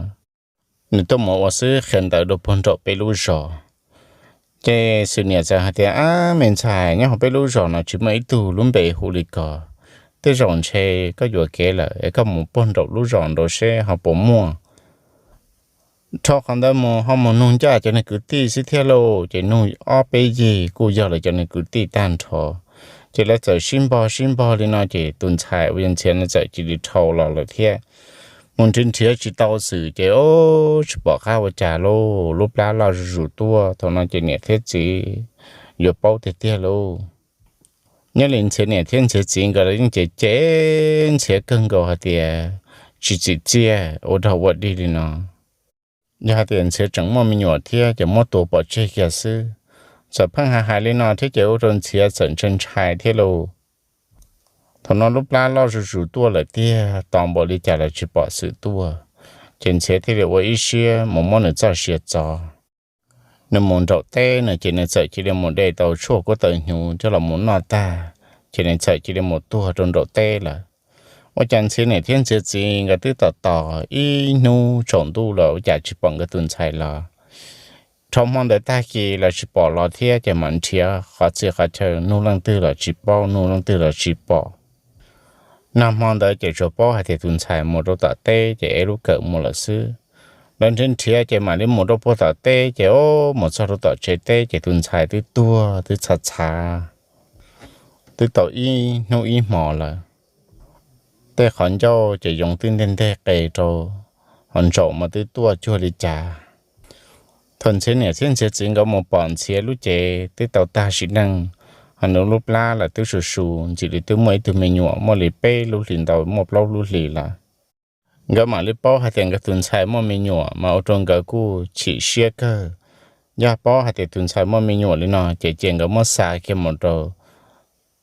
Nws tuaj mus ua xwb, qhia ntawv rau puag nraum peb lub zos. Ces Xwm niam txawm hais tias, Ab me ntxhais, nyob hauv peb lub zos no tsis muaj ib tug lub npe hu li ko. Tej zaum ntshe koj yuam kev lawm es koj mus puag nraum lub zos nraud seb ho puas muaj. Dhau qhov ntawd mus ho mus nug ncaj cov neeg kwv tij xwb thiab lauj. Ces nug ob peb yig kuj yog lawv cov neeg kwv tij tag nrho. Ces lawv txawm sib npog sib npog li no ces tus ntxhais uas yog Ntxhiav no txawm cia li dhau los lawm thiab. Mus nrhiav nrhiav tsis tau Xwm ces, o, tsis pom qab ua cas lauj, lub plab loj zuj zus tuaj. Thaum no ces niam thiab txiv yuav paub tiag tiag lauj. Nyob li Ntxhiav niam thiab Ntxhiav txiv nkawd los yeej cem cem Ntxhiav kawg nkaus hais tias tsis tsim txiaj ua dog ua dig li no. Yog hais tias Ntxhiav tseem muaj me nyuam thiab ces muab tua pov tseg kiag xwb. Txawm pheej hais hais li no thiab ces ua rau Ntxhiav txawm ntshai ntshai thiab lauj. Thaum no lub plab loj zuj zus tuaj lawm tiag, tos npaum li cas los tsis pom Xwm tuaj. Ces Ntxhiav thiaj li ua ib siab mus muab nws txoj sia txo. Nws mus nraum teb no ces nws txawm cia li mus de tau tshuaj kub taws hnyuv coj los mus noj tag, ces nws txawm cia li mus tuag rau nraum teb lawm. Ua cas Ntxhiav niam thiab Ntxhiav txiv nkawd twb tos tos ib hnub tsaus ntuj los ua cas tsis pom nkawd tus ntxhais los. Dhau hmo ntawd tag kis los tsis pom los thiab ces mam nrhiav qhov txhia qhov chaw nug leej twg los tsis paub, nug leej twg los tsis pom. Nag hmo ntawd ces tsuas paub hais tias tus ntxhais mus rau tom teb ces ev lub kawm mus lawm xwb. Lawv nrhiav nrhiav ces mam li mus rau puag tom teb ces, o, mus txog rau tom tsev teb ces tus ntxhais twb tuag twb txhav txhav, twb tau ib hnub ib hmos lawm. Tej qhov ncauj ces yoov twb nteg nteg qe rau, ho ntsaum mas twb tuaj cuag li cas. Thaum Ntxhiav niam thiab Ntxhiav txiv nkawd mus pom Ntxhiav lub cev twb tau tag sim neej, ho nws lub plab los twb su su, ntxim li twb muaj ib tug me nyuam muaj li peb lub hlis ntau muaj plaub lub hlis lawm. Nkawd mam li paub hais tias nkawd tus ntxhais muaj me nyuam mas ua rau nkawd kuj chim siab kawg. Yog paub hais tias tus ntxhais muaj me nyuam li no ces cia nkawd muab xa kiag mus rau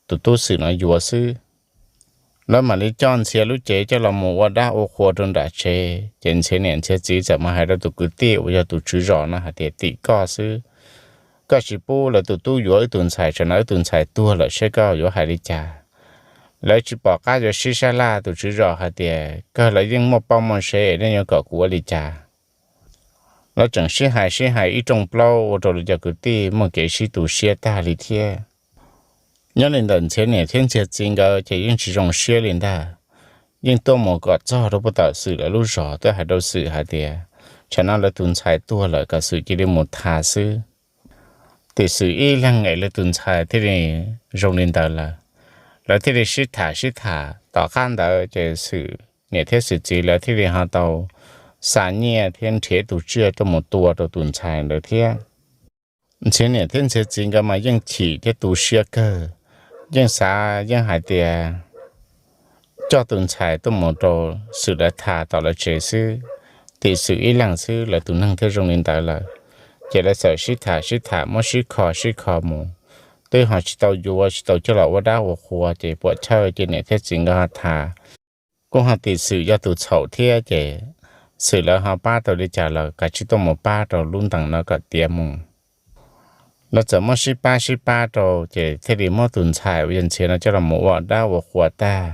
tus tub Xwm no yuav xwb. Lawv mam li coj Ntxhiav lub cev coj los mus ua dab ua qhua rau nram tsev ces Ntxhiav niam Ntxhiav txiv txawm mus hais rau tus kwv tij uas yog tus tswv zos no hais tias, Tim koj xwb, koj tsis pub lawv tus tub yuav wb tus ntxhais, tsam no wb tus ntxhais tuag lawm seb koj yuav hais li cas. Lawv tsis pom qab yuav sib sab laj, tus tswv zos hais tias, Kawg lawv yeej muaj poj muaj sev, nej yuav kom kuv ua li cas? Lawv tseem sib hais sib hais ib rooj plaub ua rau lawv cov kwv tij muaj kev sib tu siab tag li thiab. Nyob li ntawm Ntxhiav niam thiab Ntxhiav txiv nkawd ces yeej tsis zoo siab li ntag. Yeej tuaj mus kom txog rau puag tom Xwm lawv lub zos, twb hais rau Xwm hais tias, Tsam no lawv tus ntxhais tuag lawm, kom Xwm cia li mus tham xwb. Tim Xwm ib leeg es lawv tus ntxhais thiaj li zoo li ntawd lawm. Lawv thiaj li sib tham sib tham, tom qab ntawd ces Xwm niam thiab Xwm txiv lawv thiaj li ho tau xa nyiaj thiab nrhiav tus tsiaj tuaj mus tua rau tus ntxhais ntawd thiab. Ntxhiav niam thiab Ntxhiav txiv nkawd mas yeej chim thiab tu siab kawg, yeej xav yeej hais tias coj tus ntxhais tuaj mus rau Xwm lawv tham tom lawv tsev xwb, tim Xwm ib leeg xwb lawv tus neeg thiaj zoo li ntawd lawm. Ces lawv txawm sib tham sib tham muab sib kho sib kho mus, twb ho tsis tau yuav tsis tau coj los ua dab ua qhua ces puam chawj ces niam thiab txiv nkawd ho tham, kuj ho tim Xwm yog tus txhaum thiab ces Xwm lawv ho pab tau li cas los kav tsij tuaj mus pab rau lub ntees no kom tiav mus. Lawv txawm muab sib pab sib pab rau ces thiaj li muab tus ntxhais uas yog Ntxhiav no coj los mus ua dab ua qhua tag,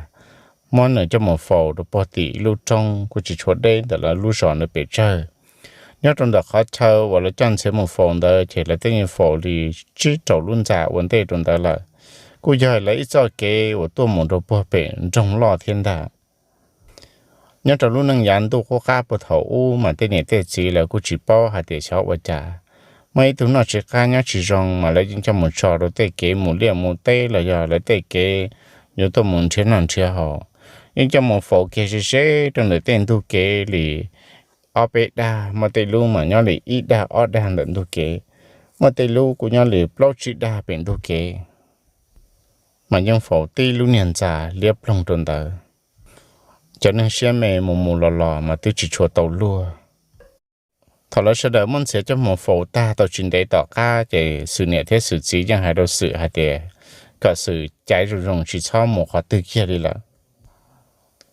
muab nws coj mus faus rau puag tim ib lub roob kuj tsis tshua deb ntawm lawv lub zos ntawd pes tsawg. Nyob rau ntawm qhov chaw uas lawv coj Ntxhiav mus faus ntawd ces lawv twb yeej faus li tsib rau lub ntxa ua ntej rau ntawd lawm, kuj yog lawv ib txoj kev uas tuaj mus rau puag pem nroog loj thiab ntag. Nyob rau lub neej yav ntuj qub qab puag thaum ub mas tej niam tej txiv lawv kuj tsis paub hais tias xyov ua cas, muaj ib tug noj tsis qab nyob tsis zoo mas lawv yeej coj mus tso rau tej kev mus liaj mus teb los yog lawv tej kev yuav tuaj mus nrhiav noj nrhiav haus, yeej coj mus faus kiag ze ze rau ntawm tej ntug kev li ob peb dag, muaj tej lub mas nyob li ib dag ob dag ntawm ntug kev, muaj tej lub kuj nyob li plaub tsib dag pem ntug kev, mas yeej faus tib lub niag ntxa liab ploog rau ntawd. Cov neeg siab me mus mus los los mas twb tsis tshua tau luag. Thaum lawv sawv daws muab Ntxhiav coj mus faus tag tau tsis ntev tom qab ces Xwm niam thiab Xwm txiv yeej hais rau Xwm hais tias kom Xwm caiv zoo zoo tsis txhob mus qhov twg kiag li lawm.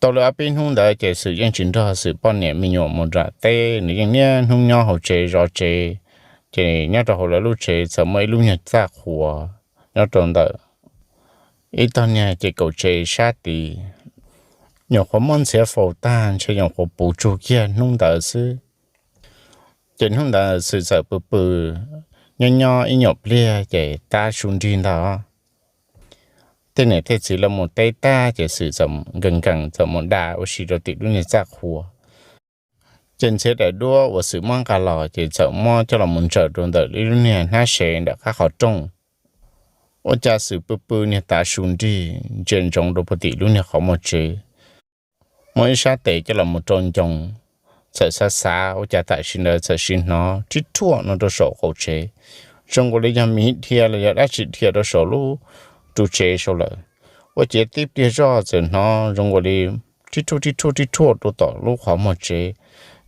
Tau li ob peb hnub ntawd ces Xwm yeej tsis nrog Xwm poj niam me nyuam mus nram teb, nws yeej niaj hnub nyob hauv tsev zov tsev. Ces nyob rau hauv lawv lub tsev txawm muaj ib lub nyuag txaj qhuav nyob rau ntawm ib tog niag ces kaum tsev sab tid. Nyuam qhuav muab Ntxhiav faus tag ntshe nyuam qhuav puv tsug kiag hnub ntawd xwb. Ces hnub ntawd Xwm txawm pw pw nyob nyob ib nyuam pliag ces tav su nrig ntag. Tej niam tej txiv los mus teb tag ces Xwm txawm nkees nkees txawm mus da ua si rau tim lub niag txaj qhua. Ces Ntxhiav daim duab uas Xwm muab nqa los ces txawm muab coj los mus ntsaws rau ntawm ib lub niag hnab sev ntawm qab qhov rooj. Ua cas Xwm pw pw niag tav su nrig ntsia ntsoov rau puag tim lub niag qhov muag tsev, muab ib sab tes coj los mus rau ncoo, txawm xav xav ua cas tam sim ntawd txawm sim hnov rib rhuaj no rau saum qaum tsev, zoo nkaus li yog miv dhia los yog dab tsi dhia rau saum lub ru tsev saud lawm. Ua ciav tib pliag zoj txawm hnov zoo nkaus li rib rhuaj rib rhuaj rib rhuaj rau tom lub qhov muag tsev.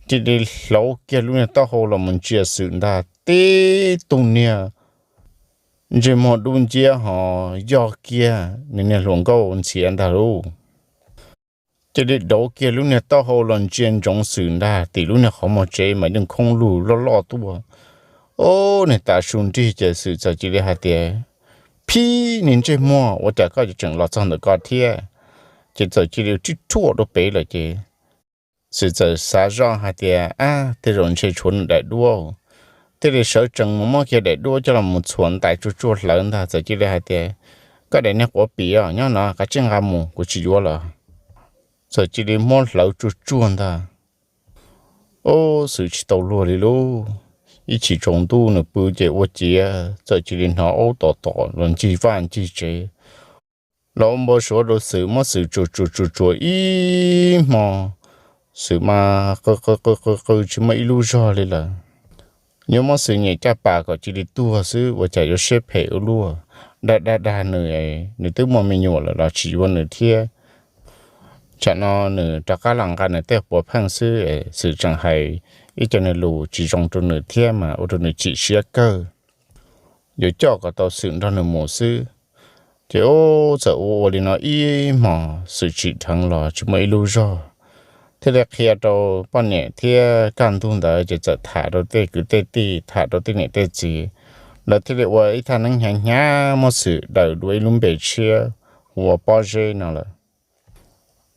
Cia li hlauv kiag lub niag taub hau los mus ntsia Xwm ntag, tib tug niag ntsej muag dub nciab ho yog kiag nws niag hluas nkauj Ntxhiav ntag lauj. Cia li dauv kiag lub niag taub hau los ntsia ntsoov Xwm ntag, tim lub niag qhov muag tsev mas yeej khoob lug loj loj tuaj. Ob niag tav su nrig ces Xwm txawm cia li hais tias, Phib niag ntsej muag, ua cas koj tseem los txog ntawm ko thiab? Ces txawm cia li rib rhuaj rau pem lawm ces Xwm txawm xav zoj hais tias, Ab, tej zaum ntshe tshuav nws daim duab. Thiaj li sawv tsees mus muab kiag daim duab coj los mus txhuam ntais tsuag tsuag hlawv ntag, txawm cia li hais tias, Koj daim niag quav pim os, nyob no, kav tsij nqa mus, kuv tsis yuav lawm. Txawm cia li muab hlawv tsuag tsuag ntag. Ob, Xwm tsis tau luag li lauj. Ib chim tsaus ntuj nws pw ces ua ciav txawm cia li hnov aub tom tom los ncig vaj ncig tsev los ua npau suav rau Xwm, muab Xwm tsuam tsuam tsuam tsuam ib hmo, Xwm mas qw qw qw qw qw tsis muaj ib lub zog li lawm. Yuav muab Xwm nyem caj pas kom cia li tuag xwb, ua cas yuav siab phem ua luaj. Dag dag dag nws, nws twb muaj me nyuam lawm los tsis yuav nws thiab. Tsam no nws rov qab los nqa nws tej puav pheej xwb, Xwm tseem hais ib co nws lus tsis zoo rau nws thiab mas ua rau nws chim siab kawg, yuav coj kom tau Xwm nrog nws mus xwb. Ces ub, txawm ua ua li no ib hmos, Xwm tsim dheev los tsis muaj ib lub zog, thiaj li qhia rau poj niam thiab kaj ntug ntawd ces txawm tham rau tej kwv tej tij, tham rau tej niam tej txiv. Lawv thiaj li ua ib thaj neeb hnyav hnyav muab Xwm daws dua ib lub npe tshiab hu ua Pob Zeb no lawm.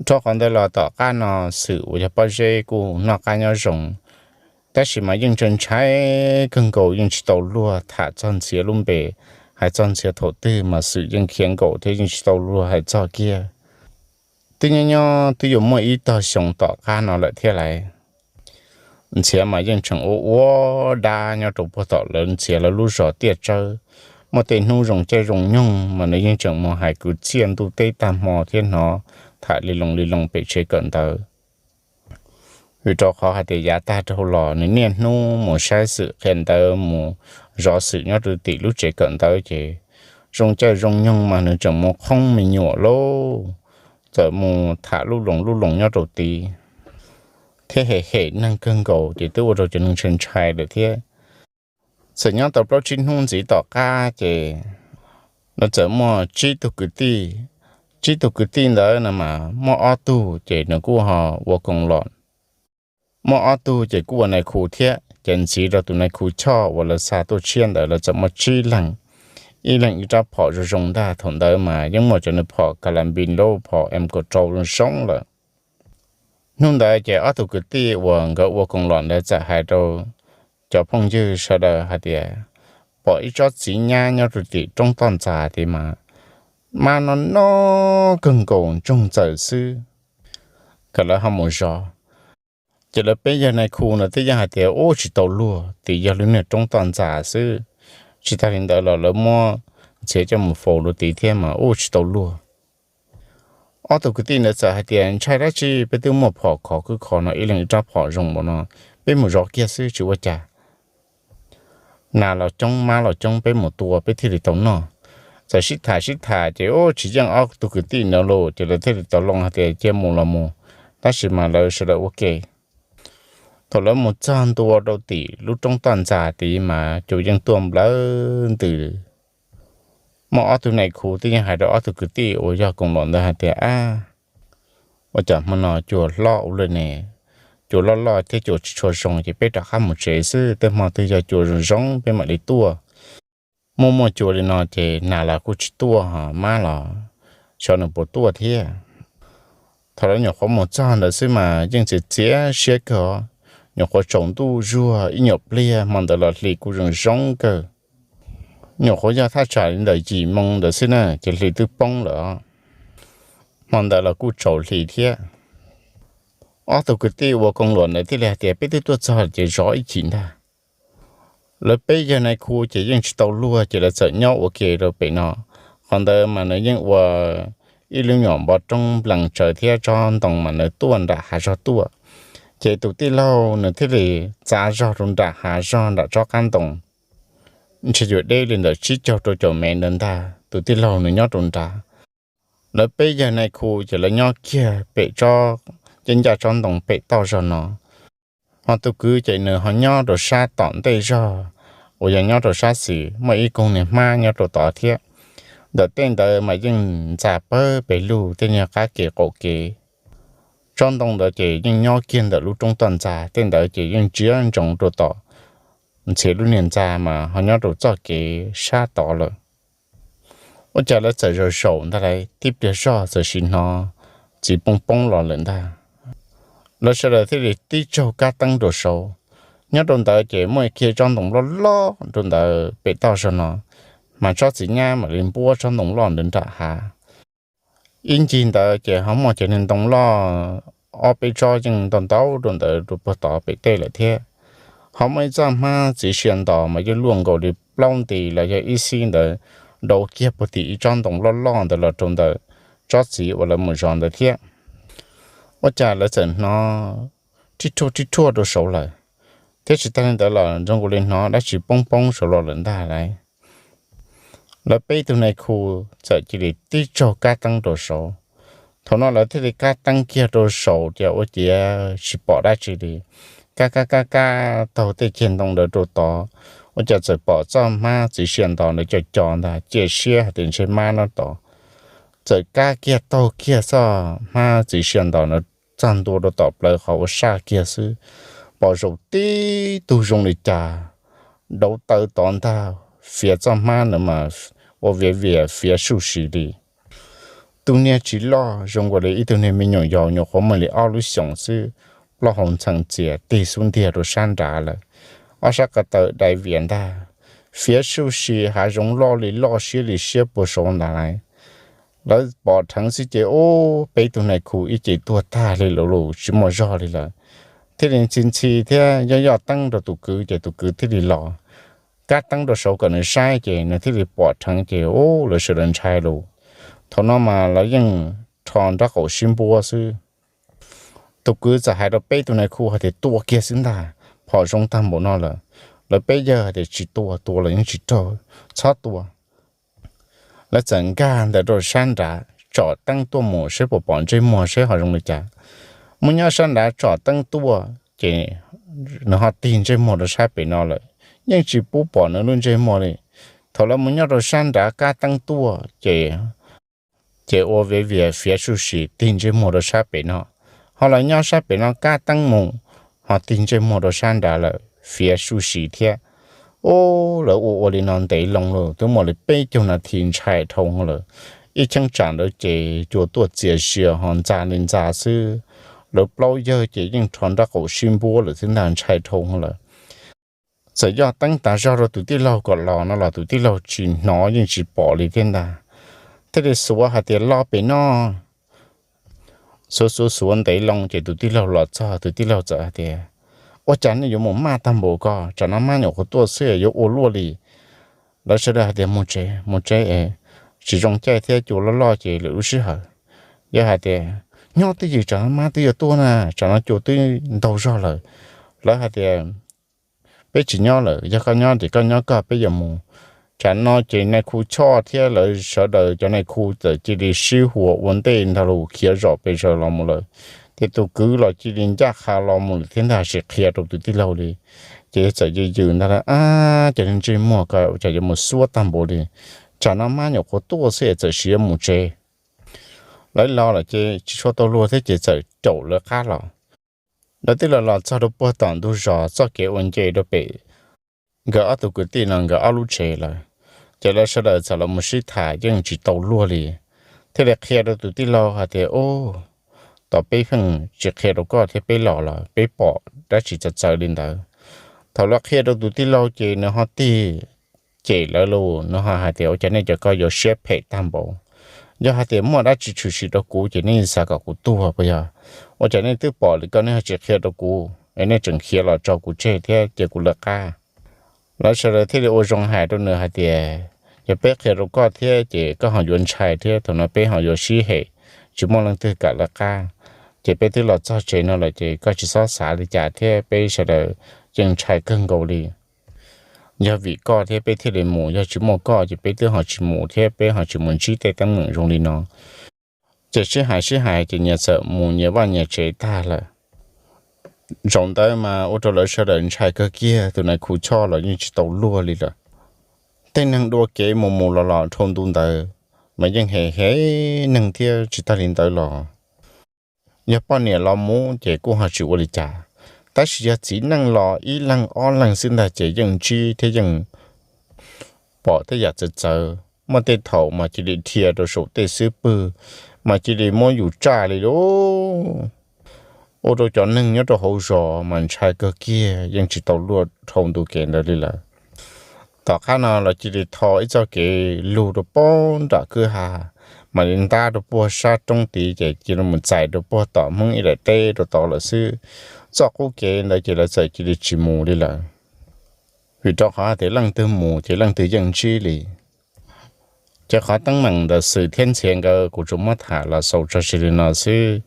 Rau qhov ntawd los tom qab no Xwm uas yog Pob Zeb kuj noj qab nyob zoo, tab sis mas yeej ntshai ntshai kawg nkaus, yeej tsis tau luag tham txog Ntxhiav lub npe. Hais txog Ntxhiav thaum twg mas Xwm yeej khiav nkaum thiab yeej tsis tau luag hais txog kiag. Twb nyob nyob twb yuav muaj ib tog xyoo tom qab no lawm thiab lauj, Ntxhiav mas yeej tseem ua ua dab nyob rau puag tom lawv Ntxhiav lawv lub zos tiaj tsawb. Muaj tej hnub zoo caij zoo nyoog mas nws yeej tseem mus hais kwv txhiaj ntuj teb tag hmo thiab hnov tham li loo li loo pem tsev kawm ntawv. Vim rau qhov hais tias yav tag dhau los nws niaj hnub mus saib Xwm qhia ntawv, mus zov Xwm nyob rau tim lub tsev kawm ntawv ces zoo caij zoo nyoog mas nws tseem mus qhoob me nyuam lauj, txawm mus tham lub loos lub loos nyob rau tid, thiab hem hem neeg kawg nkaus ces twb ua rau cov neeg ntshai ntshai lawm thiab. Txawm nyob tau plaub tsib hnub ntxiv tom qab ces nws txawm muaj tsib tug kwv tij. Tsib tug kwv tij ntawd no mas muaj ob tug ces nws kuj ho ua koom los, muaj ob tug ces kuj ua nais khu thiab. Ces ntxiv rau tus nais khu Choj uas lawv xa tuaj tshiab ntawd lawv txawm muaj tsib leeg, ib leeg ib rab phom zoo zoo ntag. Thaum ntawd mas yeej muaj cov nws phom ka la npis lub phom em kaum rau zoo zoo lawm. Hnub ntawd ces ob tug kwv tij uas nkawd ua koom los ntawd txawm hais rau cov phooj ywg sawv daws hais tias pom ib tsob txiv nyab nyob rau tim roob toj ntxas tid mas mab no no kawg nkaus ntsoog txawm xwb, kom lawv ho mus zov. Ces lawv peb yawg nais khu no twb yeej hais tias ub tsis tau luag, tim yog lub niag roob toj ntxas xwb. Tsis tas li ntawd los lawv muab Ntxhiav coj mus faus rau tid thiab mas ub tsis tau luag. Ob tug kwv tij ntawd txawm hais tias ntshai dab tsi, peb twb muaj phom khov khwb kho no ib leeg ib rab phom zoo npaum no, peb mus zov kiag xwb tsis ua cas. Nas los coob mab los coob, peb mus tua peb thiaj li tau noj. Txawm sib tham sib tham ces ub tsis yeej ob tug kwv tij ntawd los ces lawv thiaj li tau loo hais tias cia mus los mus, tab sis mas lawv sawv daws ua ke. Thaum lawv mus txog ntua rau tim lub roob toj ntxas tid mas cua yeej tuaj nplawm ntws. Muaj ob tug nais khu twb yeej hais rau ob tug kwv tij uas yog koom los ntawd hais tias ab, ua cas hmo no cua hlob ua luaj ne, cua loj loj thiab cua tsis tshua zoo ces peb rov qab mus tsev xwb, tej hmo twg yog cua zoo zoo peb mam li tuaj. Muaj muaj cua li no ces nas los kuj tsis tuaj, mab los xyov nws puas tuaj thiab. Thaum lawv nyuam qhuav mus txog ntawd xwb mas yeej txiav txiav siab kawg os. Nyuam qhuav tsaus ntuj zuag ib nyuam pliag, hmo ntawd los hli kuj zoo zoo kawg. Nyuam qhuav yog thaj tsam li ntawm yim moo ntawd xwb na ces hli twb poob lawm. Hmo ntawd los kuj tsaus hli thiab. Ob tug kwv tij ua koos luam ntawd thiaj li hais tias, peb twb tuaj txog ces zov ib chim ntag. Lawv peb yawg nais khu ces yeej tsis tau luag ces lawv txawm nyob ua ke rau pem no. Qhov ntawd mas nws yeej ua ib lub nyuam npov roob nplees tsawv thiab tsob ntoo mas nws tuaj nram hav zog tuaj. Ces tus tij laug nws thiaj li txav zog rau nram hav zog nram tsob qab ntoo, ntshe yuav deb li ntawm tsib caug rau caum mev ntawd ntag. Tus tij laug nws nyob rau nrad, lawv peb yawg nais khu ces lawv nyob kiag pem tsob, ceeb ncaj tsob ntoo pem toj zog no. Ho tus kwv ces nws ho nyob rau sab tom ntej zog, uas yog nyob rau sab xis muaj ib koog niag hmab nyob rau tod thiab. Ntawm tej ntawd mas yeej ntxa pawg pes lug tej niag qab kev qaum kev. Tsob ntoo ntawd ces yeej nyob kiag ntawm lub roob toj ntxa, tej ntawd ces yeej ntsia ntsoov rau tom ntxhias lub niag ntxa mas ho nyob rau txoj kev sab tod lawm. Ua cas lawv txawm zaum zaum ntag lauj, tib pliag zog txawm sim hnov txiv poob poob los lawm ntag. Lawv sawv daws thiaj li tib tsaug kab teeb rau saud. Nyob rau ntawd ces muaj kiag tsob ntoo loj loj rau ntawd pem toj zog no, mas tsob txiv nyab mam li npuab tsob ntoo loj ntawd nram hav. Ib ncig ntawd ces ho muaj cov niag ntoo loj ob peb tsob yeej ntau ntau rau ntawd rau puag tod pem tej lawm thiab. Ho muaj ib txoj hmab txiv sia ntos mas yeej luaj nkaus li plaub nti los yog ib xib ntawd, dau kiag puag tim ib tsob ntoo loj loj ntawd los rau ntawm tsob txiv uas lawv mus zov ntawd thiab. Ua cas lawv txawm hnov rib rhuaj rib rhuaj rau saud lawm, thiab tsis tag li ntawd los zoo nkaus li hnov dab tsi poob poob saud los lawm ntag lauj. Lawv peb tug nais khu txawm cia li tib tsaug kab teeb rau saud. Thaum no lawv thiaj li kab teeb kiag rau saud ces ua ciav tsis pom dab tsi li. Kab kab kab kab taug tej ceg ntoo ntawd rau tod, ua cas txawm pom txoj hmab txiv sia ntos ntawd co co ntag, cia siab hais tias ntshe mab no tod. Txawm kab kiag taug kiag txoj hmab txiv sia ntos ntawd txog ntua rau tom plawv qhov ua saj kiag xwb, pom zaum tib tug zoo li cas dauv taw tod ntag, fiav txoj hmab ntawd mas ua viav vias fiav suj si li. Tus niag tsis loj zoo nkaus li ib tug niag me nyuam yaus nyuam qhuav muaj li ob lub xyoos xwb, plaub hau ntxhees txias tig xub ntiag rau sab nrad lawm. Ob sab ko taw dai vias ntag, fiav suj si hav zoov loj li loj siab li siab puag saud ntag lauj. Lawv pom dheev xwb ces ub, peb tug nais khu ib ce tuag tag li lawm, tsis muaj zog li lawm. Thiaj li ntxhi ntxhi thiab yoj yoj teeb rau tus kwv ces tus kwv thiaj li los kab teeb rau saud kom nws saib ces nws thiaj li pom dheev ces ub, lawv sawv daws ntshai lawm. Thaum no mas lawv yeej rho nraub qaum sib npuab xwb. Tus kwv txawm hais rau peb tug nais khu hais tias tua kiag xwb ntag, phom zoo tag npaum no lawm. Lawv peb yawg hais tias tsis tua, tua los yeej tsis raug, txhob tua. Lawv txawm nkag ntawd rau sab nrad tsom teeb tuaj mus seb puas pom ntsej muag seb ho zoo li cas. Mus nyob sab nrad tsom teeb tuaj ces nws ho tig ntsej muag rau sab pem no lawm, yeej tsis pub pom nws lub ntsej muag li. Thaum lawv mus nyob rau sab nrad kab teeb tuaj ces ces ua viav vias fiav suj si tig ntsej muag rau sab pem no. Ho lawv nyob sab pem no kab teeb mus, ho tig ntsej muag rau sab nrad lawm fiav suj si thiab. Ub, lawv ua ua li no ntev loo lawm, twb muaj li peb caug nas this ntshai dhau lawm. Ib cheeb tsam ntawd ces cua tuaj txias zias ho ntxa li ntxa xwb. Lawv plaub yawg ces yeej rho nraub qaum sib npuab lawm xwb ntag, ntshai dhau lawm. Txawm yoj teeb tas zog rau tus tij laug kom los no los tus tij laug tsis hnov yeej tsis pom li thiab ntag. Thiaj li xuav hais tias los pem no. Xuav xuav xuav ntev loo ces tus tij laug los txog, tus tij laug txawm hais tias ua cas nej yuav mus maj tag npaum ko, tsam no mab nyuam qhuav tuaj xwb yuav ua luaj li. Lawv sawv daws hais tias mus tsev, mus tsev es tsis zoo caij thiab cua loj loj ces lwm lub sij hawm. Yog hais tias nyob twj ywm tsam no mab twb yuav tuaj na, tsam no cua twb ntau zog lawm. Lawv hais tias peb tsis nyob lawm, yog koj nyob ces koj nyob koj, peb yuav mus. Tsam no ces nais khu Choj thiab lawv sawv daws cov nais khu txawm cia li sib huas ua ntej ntag los khiav zom pes zaws los mus lawm. Ces tus kwv los cia li ncaj qha los mus lawm thiab ntag, tsis qhia rau tus tij laug li. Ces txawm yws yws ntag lauj, ab, cov ntsej muag ko ua cas yuav mus xuab tag npaum li, tsam no mab nyuam qhuav tuaj xwb es txawm siv mus tsev. Lawv los lawm ces tsis tshua tau luag thiab ces txawm caum lawv qab los. Lawv twb los los txog rau puag tom ntug zos txoj kev uas nce rau pem nkawd ob tug kwv tij no nkawd ob lub tsev lawm. Ces lawv sawv daws txawm los mus sib tham yeej tsis tau luag li, thiaj li qhia rau tus tij laug hais tias, Ub, tos peb pheej tsis qhia rau koj thiab peb los los peb pom dab tsi txawv txawv li ntawd. Thaum lawv qhia rau tus tij laug ces nws ho tig cem lawv los nws ho hais tias, Ua cas nej cov ko yuav siab phem tag npaum? Yog hais tias muaj dab tsi tshwm sim rau kuv ces nej xav kom kuv tuag puas yog? Ua cas nej twb pom li ko nej ho tsis qhia rau kuv es nej tseem khiav los tso kuv tseg thiab cia kuv lawv qab? Lawv sawv daws thiaj li ua zoo hais rau nws hais tias, Yog peb qhia rau koj thiab ces koj ho yuav ntshai thiab thaum no peb ho yuav sib hem, tsis muaj leej twg kam lawv qab. Ces peb twb los txog tsev no lawm ces koj tsis txhob xav li cas thiab peb sawv daws yeej ntshai kawg nkaus li. Yog vim koj thiab peb thiaj li mus, yog tsis muaj koj ces peb twb ho tsis mus thiab peb ho tsis mus ntsib tej teeb meem zoo li no. Ces sib hais sib hais ces nyias txawm mus nyias vaj nyias tsev tag lawm. Zaum ntawd mas ua rau lawv sawv daws ntshai kawg kiag, tus nais khu choj los yeej tsis tau luag li lawm. Tej neeg dua kev mus mus los los dhau ntu ntawd mas yeej hem hem neeg thiab tsis tag li ntawd los yog poj niam los mus ces kuj ho tsis ua li cas, tab sis yog txiv neej los ib leeg ob leeg xwb ntag ces yeej ntsib thiab yeej pom tej yam txawv txawv, muaj tej thaum mas cia li dhia rau saum tej xub pwg, mas cia li muab yus tsaj li lauj. Ua rau cov neeg nyob rau hauv zos mas ntshai kawg kiag yeej tsis tau luag dhau ntu kev ntawd li lawm. Tom qab no los cia li tho ib txoj kev lug rau pem nram kwj ha, mam li ntab rau puag sab roob tid ces cia li mus txais rau puag tom Hmoob ib daim teb rau tod lawm xwb. Txoj qub kev ntawd ces lawv txawm cia li tsis mus li lawm, vim rau qhov hais tias leej twg mus ces leej twg yeej ntsib li. Ces qhov teeb meem ntawm Xwm thiab Ntxhiav nkawd kuv tsuas muab tham los xaus tso tseg li no xwb.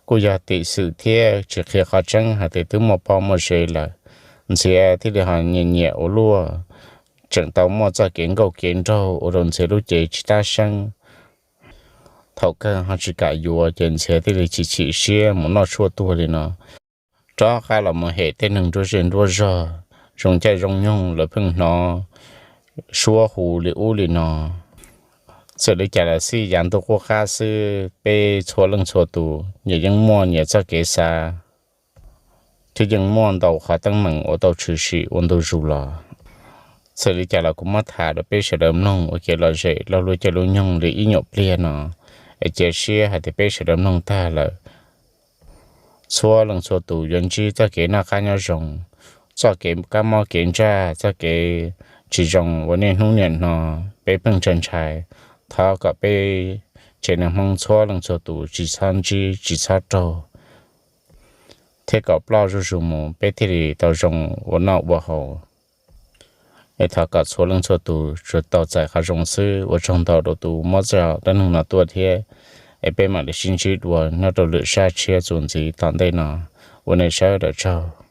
Kuj yog tim Xwm thiab tsis qhia qhov tseeb hais tias twb muaj poj muaj sev lawm, Ntxhiav thiaj li ho nyiam nyiam ua luaj, tseem tau muaj txoj kev nkauj kev nraug ua rau Ntxhiav lub cev tsis tab seeb. Thaum kawg ho tsis kam yuav ces Ntxhiav thiaj li chim chim siab mus noj tshuaj tuag li no, rov qab los mus hem tej neeg nruab zej nruab zog, zoo caij zoo nyoog lawv pheej hnov suab hu li ub li no. Txawm li cas los xij yav ntuj qub qab xwb peb txhua leej txhua tus nyias yeej muaj nyias txoj kev xav, thiab yeej muaj ntau qhov teeb meem uas tau tshwm sim ua ntu zus los. Txawm li cas los kuv muab tham rau peb sawv daws mloog ua kev lom zem laug lub caij lub nyoog li ib nyuam pliag no, es cia siab hais tias peb sawv daws mloog tag lawm txhua leej txhua tus yuav ntsib txoj kev noj qab nyob zoo, txoj kev kab mob kev ntsaj, txoj kev tsis zoo uas niaj hnub niaj hmo peb pheej ntshai ntshai. Thov kom peb tsev neeg Hmoob txhua leej txhua tus tsis txhob ntsib tsis txhob raug, thiab kom ploj zuj zus mus peb thiaj li tau zoo ua noj ua haus. Es thov kom txhua leej txhua tus tsuas tau txais qhov zoo xwb. Ua tsaug ntau rau tus muab txoj dab neeg no tuaj thiab, es peb mam li sib ntsib dua nyob rau lwm zaj tshiab txuas ntxiv tom ntej no. Ua nej sawv daws tsaug.